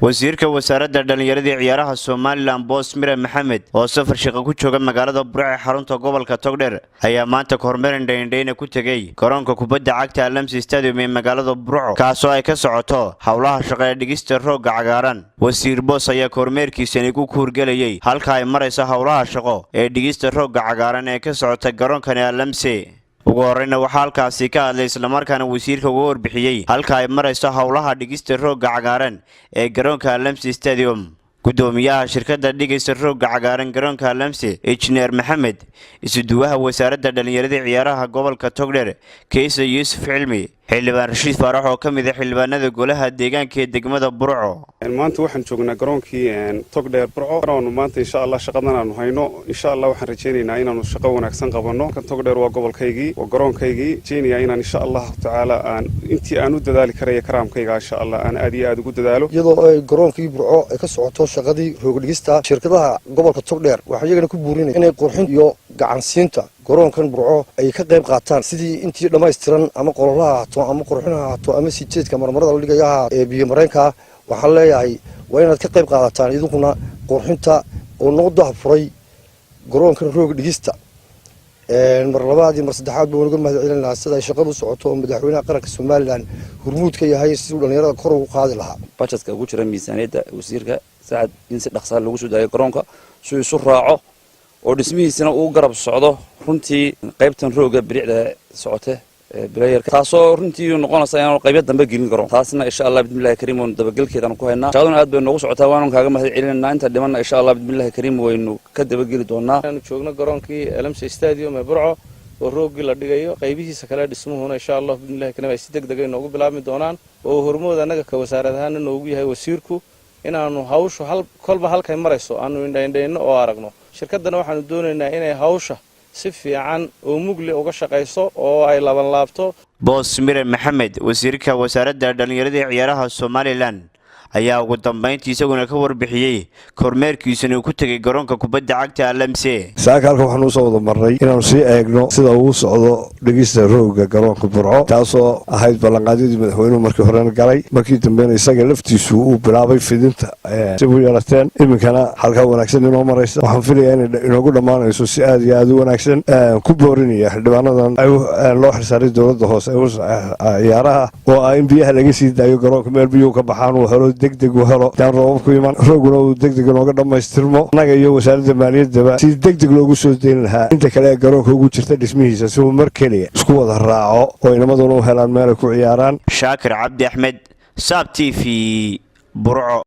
Wasiirka Wasaaradda Dhallinyarada Ciyaaraha Somaliland, Boos Mire Maxamed, oo safar shaqo ku jooga magaalada Burco ee xarunta gobolka Togdheer, ayaa maanta kormeer indhaindhayna ku tegey garoonka kubadda cagta Alamsi Stadium ee magaalada Burco, kaasoo ay ka socoto howlaha shaqo ee dhigista roogga cagaaran. Wasiir Boos ayaa kormeerkiisani ku kuurgelayay halka ay marayso howlaha shaqo ee dhigista roogga cagaaran ee ka socota garoonkani Alamse. Ugu horeyna waxaa halkaasi ka hadlay, islamarkaana wasiirka uga warbixiyey halka ay marayso howlaha dhigista roogga cagaaran ee garoonka Alamsi Stadium, gudoomiyaha shirkadda dhigaysa roogga cagaaran garoonka Alamsi, Injineer Maxamed, isuduwaha Wasaaradda Dhallinyarada Ciyaaraha gobolka Togdheer, Keysa Yuusuf Cilmi, Xildhibaan Rashiid Faarax oo ka mid ah xildhibaanada golaha deegaanka ee degmada Burco. Maanta waxaan joognaa garoonkii Togdheer Burco. Aanu maanta, insha Allah, shaqadan aanu hayno, insha Allah, waxaan rajaynaynaa inaanu shaqo wanaagsan qabanno. Kan Togdheer waa gobolkaygii, waa garoonkaygii. Rajaynaya inaan, insha Allahu tacaala, aan intii aan u dadaali karaya karaamkayga, insha Allah, aan aad iyo aad ugu dadaalo. Iyadoo ay garoonkii Burco ay ka socoto shaqadii roogdhigista, shirkadaha gobolka Togdheer waxaa iyagana ku buurinaya inay qurxin iyo gacansiinta garoonkan Burco ay ka qayb qaataan, sidii intii dhammaystiran, ama qololaha haato ama qurxin ha haato ama sijeedka marmarada la dhigayaha ee biyo mareenka. Waxaan leeyahay waa inaad ka qayb qaadataan idinkuna qurxinta oo noo daahfuray garoonkan roog dhigista. Mar labaad iyo mar saddexaad baan uga mahad celin lahaa sida ay shaqadu socoto oo madaxweynaha qaranka Somaliland hormuud ka yahay siduu dhallinyarada kor ugu qaadi lahaa. Budgetka ugu jira miisaaniyadda wasiirka Sacad in si dhaqsaa lagu soo daayo garoonka si isu raaco oo dhismihiisina uu garab socdo. Runtii qaybtan rooga biricda socote playerka, taasoo runtii noqonaysa inaanu qaybo dambe gelin garoon, taasna, insha Allah, bismillahi kariim, waynu dabagelkeedaan ku haynaa. Shaqaduna aad bay noogu socotaa, waanu kaaga mahad celinaynaa. Inta dhimanna, insha Allah, bismillahi kariim, waynu ka dabageli doonaa. Aanu joogno garoonkii Alamsi Stadium ee Burco oo rooggii la dhigayo, qaybihiisa kale dhismuhuna, insha Allah, bismillahi kariim, ay si deg deg ay noogu bilaabmi doonaan, oo hormood annaga ka wasaarad ahaana noogu yahay wasiirku inaanu hawshu hal kolba halkay marayso aanu indhaindhayno oo aragno. Shirkaddana waxaanu doonaynaa inay hawsha si fiican oo mugli uga shaqayso oo ay labanlaabto. Boos Mire Maxamed, wasiirka Wasaaradda Dhallinyarada ee Ciyaaraha Somaliland, ayaa ugu dambayntii isaguna ka warbixiyey kormeerkiisuna uu ku tegay garoonka kubadda cagta Alamse. Saaka halka waxaanu usoo wada marnay inaanu sii eegno sida uu socdo dhigista rooga garoonka Burco, taasoo ahayd ballanqaadyadii madaxweynuhu markii horena galay, markii dambena isaga laftiisu uu bilaabay fidinta si u yeelateen. Iminkana halkaa wanaagsan inoo maraysa, waxaan filayaa inay inoogu dhammaanayso si aad iyo aad u wanaagsan. Ku boorinaya xildhibaanadan loo xilsaaray dowladda hoose ciyaaraha oo ah in biyaha laga sii daayo garoonka, meel biyuhu ka baxaan uu helo, degdeg u helo, daan roobabku iman, rooguna uu degdeg inooga dhammaystirmo. Annaga iyo Wasaaradda Maaliyaddaba si degdeg loogu soo dayn lahaa inta kale ee garoonka ugu jirta dhismihiisa, si uu mar keliya isku wada raaco oo inamaduna u helaan meelay ku ciyaaraan. Shaakir Cabdi Axmed, Saab TV, Burco.